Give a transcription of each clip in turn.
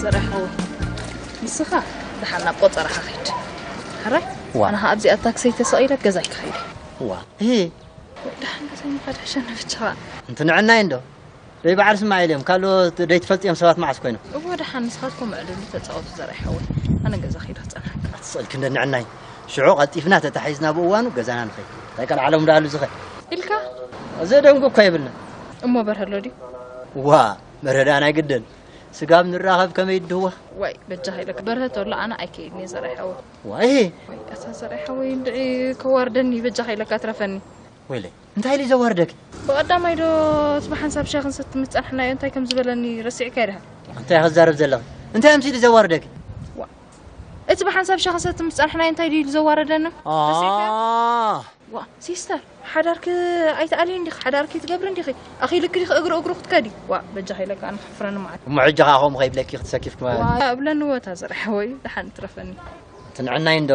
ዘርኣይ ሓወይ፣ ንስኻ ደሓን ናብ ቆጸራኻ ኸይድ። ሕራይ? ዋ። ኣነ ኸዓ ኣብዚኣ ታክሰይ ተሰቒለ ገዛይ ክኸይድ እየ። ዋ። እሂ። ወይ ደሓን ገዛይ ምኻድ ሕሸኒ ብቻኻ። እንትንዕናይ እንዶ። ደይ በዓል ስማዒል እዮም። ካልኦት ደይትፈልጥዮም ሰባት መዓስ ኮይኖም። እወ ደሓን ንስኻትኩም ዕልሉ ተጻወቱ ዘርኣይ ሓወይ። ኣነ ገዛ ኸይደ ክጸንሓካ። ኣትስቕል ክንደ ንዕናይ። ሽዑ ቀልጢፍና ተታሒዝና ብእዋኑ ገዛና ንኸይድ። እንታይ ካልዓሎም ደኣሉ ዝኸ? ኢልካ? ዘደንጉ እኮ የብልና። እሞ በርሀ ኣሎ ድዩ? ዋ፣ በርሀ ደኣ ናይ ግድን። ስጋብ ንራኸብ ከመይ ይድህዋ? ዋይ፣ በጃኻ ኢለካ። በርሀ ተሎ ኣነ ኣይከይድን እየ ዘርኣይ ሓወይ። ዋይ። ዋይ፣ ኣታ ዘርኣይ ሓወይ እንድዒ ከዋርደኒ፣ በጃኻ ኢለካ ትረፈኒ። ወይለይ፣ እንታይ ኢሉ ዘዋርደኪ? ብቐዳማይ ዶ እቲ ብሓንሳብ ሻሂ ክንሰቲ ምስ ጸናሕናዮ እንታይ ከም ዝበለኒ ረሲዕካዮ ዲኻ? እንታይ ክዛረብ ዘለኺ? እንታይ ኣምሲሉ ዘዋርደኪ? ዋ፣ እቲ ብሓንሳብ ሻሂ ክንሰቲ ምስ ጸናሕናዮ እንታይ ድዩ ኢሉ ዘዋረደኒ? አ። ረሲዕካዮ? ዋ፣ ሲስተር፣ ሓዳርኪ ኣይትኣልይን ዲኺ? ሓዳርኪ ትገብሪ እንዲኺ? ኣኺልኪ ዲኺ እግሪ እግሩ ክትከዲ? ዋ፣ በጃኺ ኢለካ ኣነ ከሕፍረኒ መዓት። እሞ ሕጂ ኸኣ ከምኡ ከይብለኪ ክትሰኪፍኪ ማለት። ዋ፣ እብለኒ ወታ ዘርኣይ ሓወይ፣ ደሓን ትረፈኒ። ትንዕናይ እንዶ።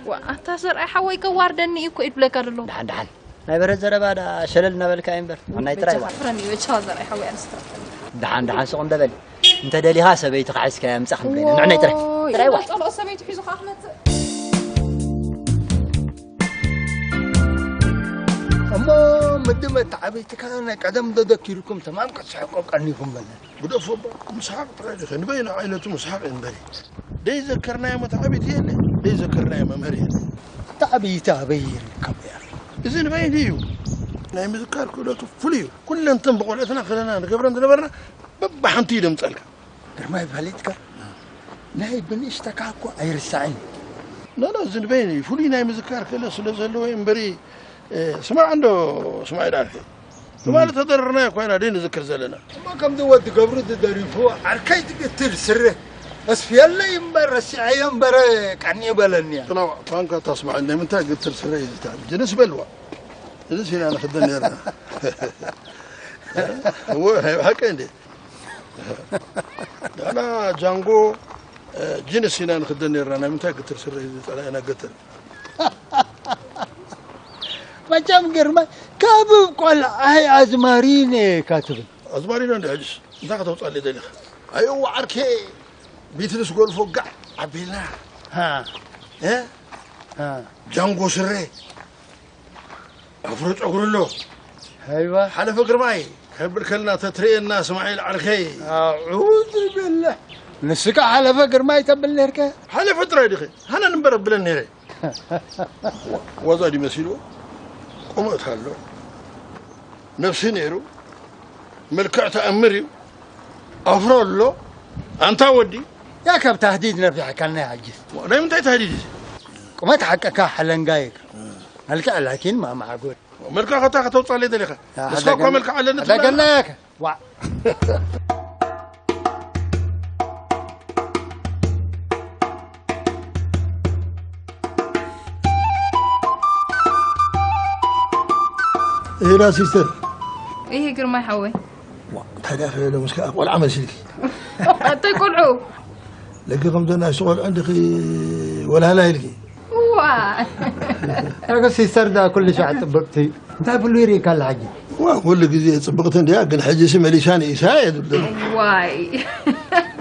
ዋ፣ ኣታ ዘርኣይ ሓወይ ከዋርደኒ እዩ እኮ ኢሉ ብለካ ዘሎ። ደሓን፣ ደሓን። ናይ በረት ዘረባ ደኣ ሸለል እናበልካ እምበር፣ ንዕናይ ጥራይ ዋ። በጃኻ ሕፍረኒ፣ በጃኻ ዘርኣይ ሓወይ ኣነስ ትረፈኒ። ደሓን፣ ደሓን፣ ስቕ እንደ በሊ። እንተ ደሊኻ ሰበይትኻ ሒዝካያ ምጻእ ክንብለና። ንዕናይ ጥራይ። ጥራይ ዋ። ጸልኦ ሰበይቱ ሒዙ ከኣ ክመጽእ። እሞ ምድመ ተዓበይቲ ከኣ ናይ ቀደም ዶ ደኪርኩም ተማም ክትስሕቆ ቀኒኹም በለ። ግደፎ እባ፣ ምስሓቕ ጥራይ ዲኺ? ንበይኑ ዓይነቱ ምስሓቕ እምበሪ። ደይዘከርናዮ መተዓቢቲ የለ፣ ደይዘከርናዮ መምህር የለ። መተዓቢቲ ኣበይ ይርከብ ያኺ? እዚ ንበይኑ እዩ። ናይ ምዝካር ክእለቱ ፍሉይ እዩ። ኩለንተን ብቖልዕትና ከለና ንገብረን ዝነበርና በብሓንቲ እዩ ደምጸልካ። ግርማይ ፈሊጥካ? ናይ ብንእሽተካ እኮ ኣይርሳዕን እዩ። ኖ፣ ኖ፣ እዚ ንበይኑ እዩ። ፍሉይ ናይ ምዝካር ክእለት ስለ ዘለዎ እዩ እምበሪ፣ እ፣ ስማዕ እንዶ፣ ስማዕ ኢዳ ኣልፌ። ትማሊ ተደረርናዮ እኮ ኢና ደይ ንዝክር ዘለና። እሞ ከምዚ ወዲ ገብሩ ዝደሪፉ ዓርከይ ዝግትር ስረ ኣስፍየለይ እምበር ረሲዐዮ እምበር ቀንየ በለኒ እያ። ጥላዋ፣ ፋንካ ታስማዕ ናይ ምንታይ ግትር ስረ እዩ ዝትብል? ጅንስ በልዋ። ጅንስ ኢና ንኽደን ነርና። እወ፣ ናይ ብሓቂ እንዴ? ንሕና ጃንጎ፣ እ፣ ጅንስ ኢና ንኽደን ነርና። ናይ ምንታይ ግትር ስረ እዩ ዝጸላእና ግትር? መቸም ግርማይ ካብ ቆልዓይ ኣዝማሪኖ እየ ኢካ ትብል። ኣዝማሪኖ እንዲ ሕጅስ እንታይ ከተውፅኣለይ ደሊኻ? ኣየዋ ዓርከ ቢትልስ ጎልፎ ጋዕ ኣቢልና። ሃ። እ? ሃ። ጃንጎ ስረ ኣፍሮ ጨጉሪ ኣሎ። ሃይዋ። ሓለፈ ግርማይ ከብል ከልና ተትርእየና እስማዒል ዓርከይ። ኣዑዝ ብላህ። ንስካ ሓለፈ ግርማይ ተብል ነርካ? ሓለፈ ጥራይ ዲኺ? ሃነን እምበር ኣብለን ነይረ። ዋዛ ድዩ መሲልዎ? ቁመት ኣሎ። ነብሲ ነይሩ። መልክዕ ተኣምር እዩ። ኣፍሮ ኣሎ። ኣንታ ወዲ። ያ ካብ ታህዲድ ነፊሕካና ሕጂ። ናይ ምንታይ ታህዲድ እዩ? ቁመት ሓቅካ ሓለንጋ ኢካ። መልክዕ ላኪን ማማዓጎል። መልክዕ ከታ ከተውፅኣለይ ደሊኻ? ንስኻ እኳ መልክዕ ኣለኒ ትብለና። ኣደገና ያከ። ዋ። ኤራ ሲስተር። ይሄ ግርማይ ሓወይ። ዋ፣ እንታይ ደኣ ከ ሎምስ ከኣ ቆልዓ መሲልኪ? ኣንታይ ቆልዑ? ለኪ ከምዘን ንኣሽቱ ቆልዑ እንዲኺ ወልሃላ ኢልኪ። ዋ። ያከ ሲስተር ደኣ ኩሉ ሻዕ ጽብቕቲ። እንታይ ፍሉይ ይርእይካ ኣላ ሕጂ? ዋ፣ ኩሉ ግዜ ጽብቕቲ እንድያ፣ ግን ሕጂሲ መሊሳ ንኢሳ እየ ዝብል ዘለኹ። ዋይ።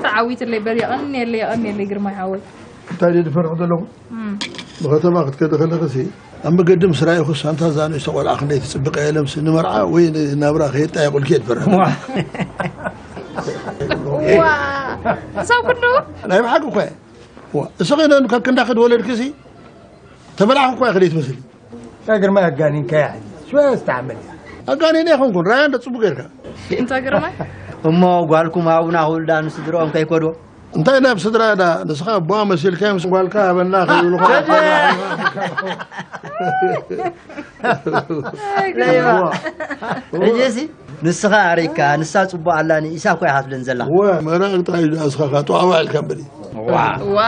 ተዓዊትለይ በር፣ የቐንየለይ፣ የቐንየለይ ግርማይ ሓወይ። እንታይ ድየ ዝፈርሕ ዘለኹ? እም። ብኸተማ ክትከዲ ከለኽሲ፣ ኣብ መገዲ ምስ ረኣይኹስ፣ ኣንታ እዛ ንእሽቶ ቆልዓ ክንደይ ትጽብቕ እያ ኢሎምሲ ንመርዓ ወይ ንናብራ ከየጣየቑልኪ እየ ዝፈርሕ። ዋ። ዋ። እዛ ኩሉ? ናይ ብሓቂ እኮ እየ። ዋ፣ እስኺ ነን ከክንዳ ክድወለድክሲ፣ ተመላእኺ እኮ ኢኺ ትመስሊ። ያ ግርማይ ኣጋኒንካያ ሕጂ። ሽወያ ዝተዓመል እያ። ኣጋኒነ ኣይኮንኩን፣ ራያ እንዶ ጽቡቕ ጌርካ። እንታ ግርማይ? እሞ ጓልኩም ሃቡና ክብሉ ደኣ ንስድርኦም ከይከዱ? እንታይ ናብ ስድራ ደኣ? ንስኻ ኣቦኣ መሲልካዮም ጓልካ ሃበና ከይብሉኻ። ለይባ። ሕጂሲ ንስኻ ኣሪካ፣ ንሳ ጽቡቕ ኣላ ንኢሳ እኮ ኢኻ ትብለን ዘላ። ወ-፣ መራቕ ጥራይ እዩ ደኣ፣ ንስኻ ከኣ ጠዋዕዋዕ ኢልካ እምበሪ። ዋ። ዋ፣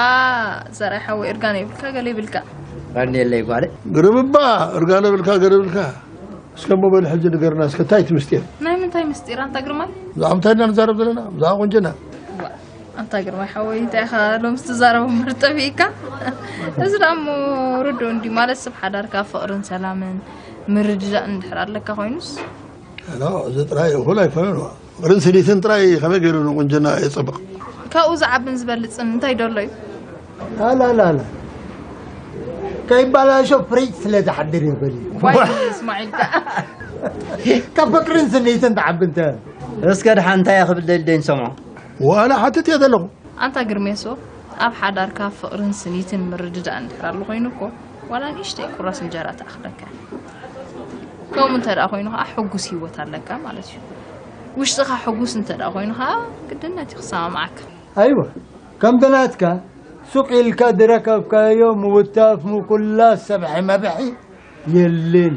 ዘርኣይ ሓወይ፣ እርጋን የብልካ፣ ገለ ይብልካ። ቀንየለይ ጓለይ። ግርብባ፣ እርጋን የብልካ፣ ገለ ይብልካ። እስከ እሞ በል ሕጂ ንገርና፣ እስከ እንታይ እቲ ምስጢር? ናይ ምንታይ ምስጢር ኣንታ ግርማይ? ብዛዕባ እንታይ ኢና ንዛረብ ዘለና? ብዛዕባ ቁንጅና። ዋ፣ ኣንታ ግርማይ ሓወይ፣ እንታይ ኢኻ ሎምስ ትዛረብ እምበር ጠፊእካ? እዚ ደኣ እሞ ርዱእ እንድዩ፣ ማለት ሰብ ሓዳርካ ፍቕርን ሰላምን ምርድዳእን እንድሕር ኣለካ ኮይኑስ። ኖ፣ እዚ ጥራይ እኹል ኣይኮነን። ፍቕርን ስኒትን ጥራይ ከመይ ገይሩ ንቁንጅና የጸብቕ? ካብኡ ዝዓብን ዝበልጽን እንታይ ደሎ እዩ? ኣላላላ፣ ከይባላሾ ፍሪጅ ስለ ዝሓድር የበል እዩ። ዋይ፣ እስማዒል ከኣ። ካብ ፍቅርን ስኒትን ትዓቢ እንተ። እስከ ድሓን እንታይ እያ ክብል ደልደኝ ሰምዖ? ዋላ ሓትት እየ ዘለኹ። ኣንታ ግርሜሶ፣ ኣብ ሓዳርካ ፍቕርን ስኒትን ምርድዳእን እንድሕር ኣሎ ኮይኑ እኮ፣ ዋላ ንእሽተይ ቁራስ እንጀራ ትኣኽለካ። ከምኡ እንተ ደኣ ኮይኑ ኸዓ፣ ሕጉስ ህይወት ኣለካ ማለት እዩ። ውሽጥኻ ሕጉስ እንተ ደኣ ኮይኑ ኸዓ፣ ግድነት እዩ ክሰማምዓካ። ኣይወ፣ ከምቲ ናትካ ሱቕ ኢልካ ዝረከብካዮ ምውታፍ ምኩላስ ሰብሒ መብሒ የለን።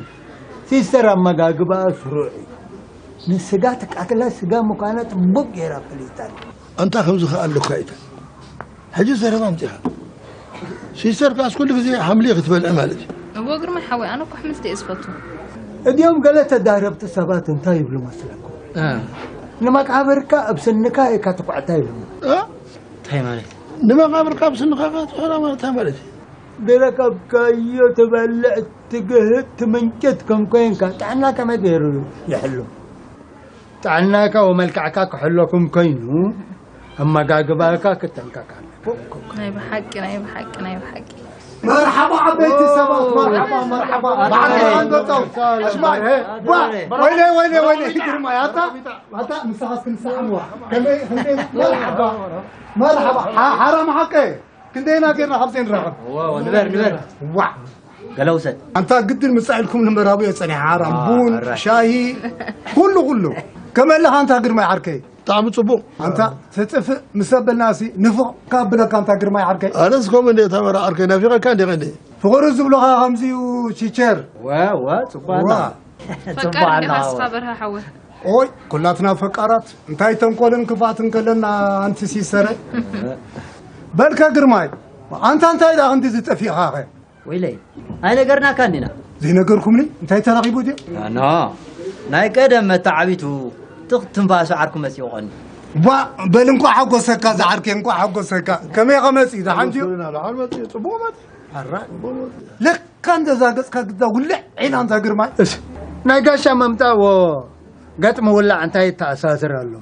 ሲስተር ኣመጋግባኣ ስሩዕ እዩ። ንስጋ ትቃትላ ስጋ ምዃና ጽቡቕ ገይራ ፈሊጣ። ኣንታ ከምዚ ከኣ ኣለኳ ኢታ። ሕጂ ዘረባ ኣምጺኻ። ሲስተር ከኣስ ኩሉ ግዜ ሓምሊ ክትበልዕ ማለት እዩ። እዎ ግርማይ ሓወይ፣ ኣነ እኮ ኣሕምልቲ እየ ዝፈቱ። እዚኦም ገለ ተዳረብቲ ሰባት እንታይ ይብሉ መስለኩም? እ። ንመቃብርካ ኣብ ስንካ ኢካ ትኩዕታ ይብሉ። እ? እንታይ ማለት? ንመቃብርካ ኣብ ስንካ ኢካ ትኩዕታ ማለት እንታይ ማለት እዩ? ዝረከብካዮ ትበልዕ፣ ትግህጥ፣ ትምንጭት ከም ኮይንካ ጥዕና ከመይ ገይሩ ይሕሉ? ጥዕናካ ወመልክዕካ ክሕሎ ከም ኮይኑ ኣመጋግባካ ክጠንቀቅ ኣለካ። ናይ ብሓቂ፣ ናይ ብሓቂ፣ ናይ ብሓቂ። መርሓባ ዓበይቲ ሰባት፣ መርሓባ፣ መርሓባ። በዓል ብርሃን ገጾም። ኣሽማይ፣ ዋ፣ ወይለይ፣ ወይለይ፣ ወይለይ፣ ግርማይ፣ ኣታ፣ ኣታ፣ ንስኻስ ክንስሓብ፣ ዋ። ከመይ፣ ከመይ፣ መርሓባ፣ መርሓባ። ሓ-፣ ሓራም ሓቀ። ክንደይና ጌርና ካብ ዘይንራኸብ። እዎ፣ እዎ፣ ንበር፣ ንበር። ዋ። ገለ ውሰድ። ኣንታ ግድን ምጻእ ኢልኩም ንመራቡ እየ ጸኒሐ። ሓራም፣ ቡን፣ ኣራይ። ሻሂ፣ ኩሉ፣ ኩሉ። ከመይ ኣለኻ ኣንታ ግርማይ ዓርከይ? ብጣዕሚ ጽቡቕ። ኣንታ ትጥፍእ ምስ ኣበልናሲ ንፉቕ ካብ ብለካ ኣንታ ግርማይ ዓርከይ። ኣነስ ከምኡ እንደ ተመራ ዓርከይ ናፊቐካ እንደ ቀንዲ። ፍቕሪ ዝብሉኻ ከምዚ'ዩ ቺቸር። ዋ፣ ዋ፣ ጽቡቕ ዋ። ኣላ። ፈቃር ጽቡቕ እንዲኻ ኣላ። እስኻ በርሀ ሓወይ። ኦይ፣ ኩላትና ፈቃራት። እንታይ ተንኮልን ክፍኣትን ከለና ኣንቲ ሲሰረ? በልካ ግርማይ፣ ኣንታ እንታይ ደኣ ክንዲ ዝጠፊእኻ ኸ? ወይለይ፣ ኣይነገርናካን ዲና? ዘይነገርኩምኒ? እንታይ ተራኺቡ ድዩ? ኖ፣ ናይ ቀደም መተዓቢቱ ትኽ ትንፋሱ ዓርኩ መጺኡ ቐኒ። ዋ፣ በል እንኳዕ ሓጎሰካ ዝዓርከይ፣ እንኳዕ ሓጎሰካ። ከመይ ኸ መጺኡ? ደሓን ድዩ? ደሓን መጺኡ፣ ጽቡቕ መጺኡ። ኣራ። ለካ እንደዛ ገጽካ ግዳ ውልዕ ዒላ ኣንታ ግርማይ። እሺ፣ ናይ ጋሻ መምጻእ ወ ገጥ ምውላዕ እንታይ ይተኣሳስር ኣሎ?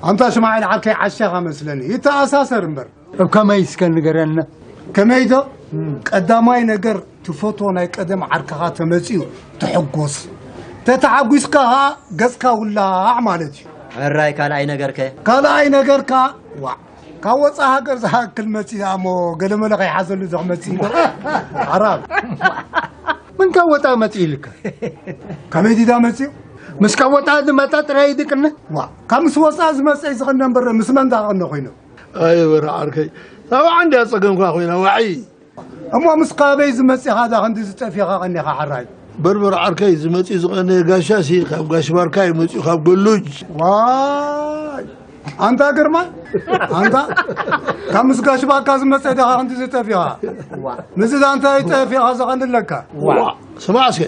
ኣንታ ሽማዒል ዓርከይ ዓሻኻ መስለኒ። ይተኣሳሰር እምበር። እብ ከመይ እስከ ንገረና። ከመይ ዶ? እም። ቀዳማይ ነገር ትፈትዎ ናይ ቀደም ዓርክኻ ተመጺኡ ትሕጎስ። ተተሓጒስካ ኸኣ ገጽካ ውላዕ ማለት እዩ። ሕራይ ካልኣይ ነገርከ? ካልኣይ ነገርካ፣ ዋዕ፣ ካብ ወጻኢ ሃገር ዝሃክል መጺእ እሞ ገለመለ ከይሓዘሉ ዶ ክመጽእ እምበር። ሓራም። ምን ካብ ወጻኢ መጺእ ኢልካ? ከመይ ዲዳ መጺኡ? ምስ ካብ ወጻኢ ዝመጻ ጥራይ ይድቅነ? ዋዕ፣ ካብ ምስ ወጻኢ ዝመጸ እዩ ዝቐነ እምበር ምስ መን ዳ ክቐነ ኮይኑ? ኣይ በርሀ ዓርከይ፣ ታባዓ እንድያ ጸገምካ ኮይና፣ ዋዒ። እሞ ምስ ካበይ ዝመጺኻ ዳ ክንዲ ዝጠፊኻ ቀኒኻ ሓራይ? በርበረ ዓርከይ፣ ዝመጺ ዝቐነየ ጋሻሲ ካብ ጋሽ ባርካ እዩ መጺኡ፣ ካብ ገሉጅ። ዋይ! ኣንታ ግርማ፣ ኣንታ ካብ ምስ ጋሽ ባርካ ዝመጸ ዳኻ ክንዲ ዝጠፊኻ? ዋ። ምስዚ ዳ እንታይ ጠፊኻ ዘቐንለካ? ዋ። ስማዕ እስከ፣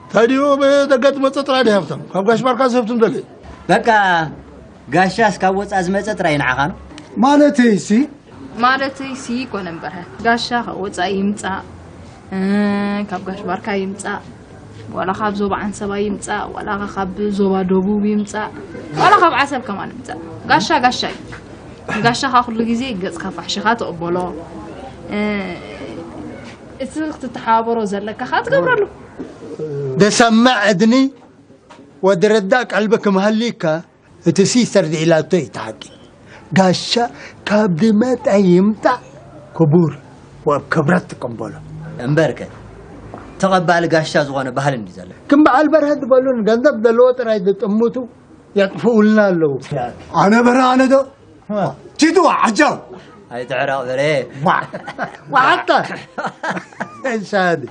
እንታይ ድዩ ብደገ ትመጽእ ጥራይ ድዩ ሃብታም? ካብ ጋሽ ባርካ ዝህብትም ደለ? በቃ ጋሻስ ካብ ወጻ ዝመጸ ጥራይ ንዓኻ ነው? ማለተይሲ? ማለተይሲ ኮነ እምበረ፣ ጋሻ ካብ ወጻኢ ይምጻእ፣ እ፣ ካብ ጋሽ ባርካ ይምጻእ፣ ዋላ ካብ ዞባ ዓንሰባ ይምጻእ፣ ዋላ ካብ ዞባ ደቡብ ይምጻእ፣ ዋላ ካብ ዓሰብ ከማን ይምጻእ፣ ጋሻ ጋሻ እዩ። ጋሻኻ ኩሉ ግዜ ገጽካ ፋሕሽኻ ትቕበሎ፣ እ፣ እቲ ክትተሓባበሮ ዘለካ ኸኣ ትገብረሉ። ደሰምዕ እድኒ ወዲ ረዳእ ቀልቢ ክምሃልካ፣ እቲ ሲስተር ኢላቶ እዩ እቲ ሓቂ። ጋሻ ካብ ዝመጸ ይምጻእ ክቡር ወብ ክብረት ትቀበሎ። እምበርከ ተቐባሊ ጋሻ ዝኾነ ባህሊ እንዲ ዘሎ። ከም በዓል በርሀ ዝበሉን ገንዘብ ዘለዎ ጥራይ ዝጥምቱ የጥፍኡልና ኣለዉ። ኣነ በርሀ ኣነ ዶ? ዋ። ቺቱ ዓጃው። ኣይትዕረቕ በርሀ። ዋ። ዋሓታ። እንሻዲ።